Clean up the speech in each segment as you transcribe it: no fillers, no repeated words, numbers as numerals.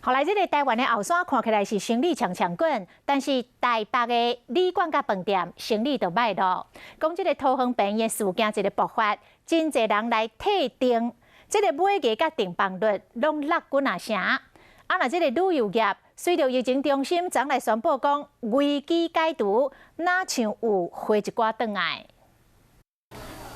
後來這个台灣的後山看起來是生意強強滾，但是台北的旅館佮飯店生意就䆀囉。講這个桃園病院事件一个爆發，真濟人來退訂，這个買額佮訂房率攏落幾若成。啊，若這个旅遊業隨著疫情中心昨來宣布講危機解除，若像有回一寡轉來。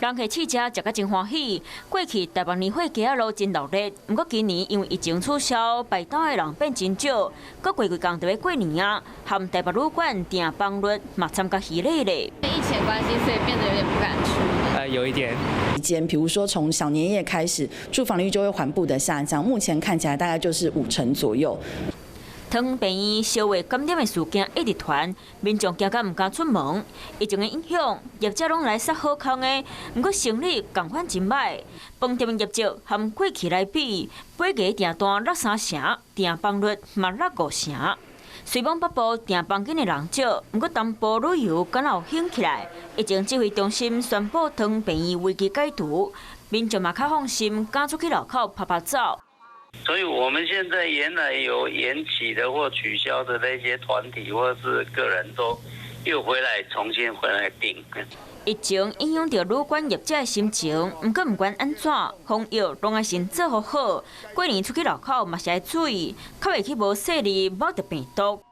人客試食食甲真歡喜。過去台北年貨街仔路真鬧熱，毋過今年因為疫情取消，排隊的人變真少。閣過幾工就欲過年啊，和台北旅館訂房率嘛參加喜咧咧。疫情關係，所以變得有點不敢出門。有一點。間，比如說從小年夜開始，住房率就會緩步的下降，目前看起來大概就是5成左右。桃園病院小話感染的事件一直傳，民眾驚甲毋敢出門。疫情的影響，業者攏來殺好康的，毋過生意仝款真䆀。飯店業績和過去來比，買額訂單落三成，訂房率嘛落5成。雖罔北部訂房間的人少，毋過東部旅遊敢若有興起來。疫情指揮中心宣布桃園病院危機解除，民眾嘛較放心，敢出去路口趴趴走。所以我們現在原來有延期的或取消的那些團體或是個人都又回來重新回來訂。疫情影響著旅館業者的心情，毋過毋管按怎，防疫攏愛先做予好。過年出去路口嘛是愛注意，較袂去無細膩摸著病毒。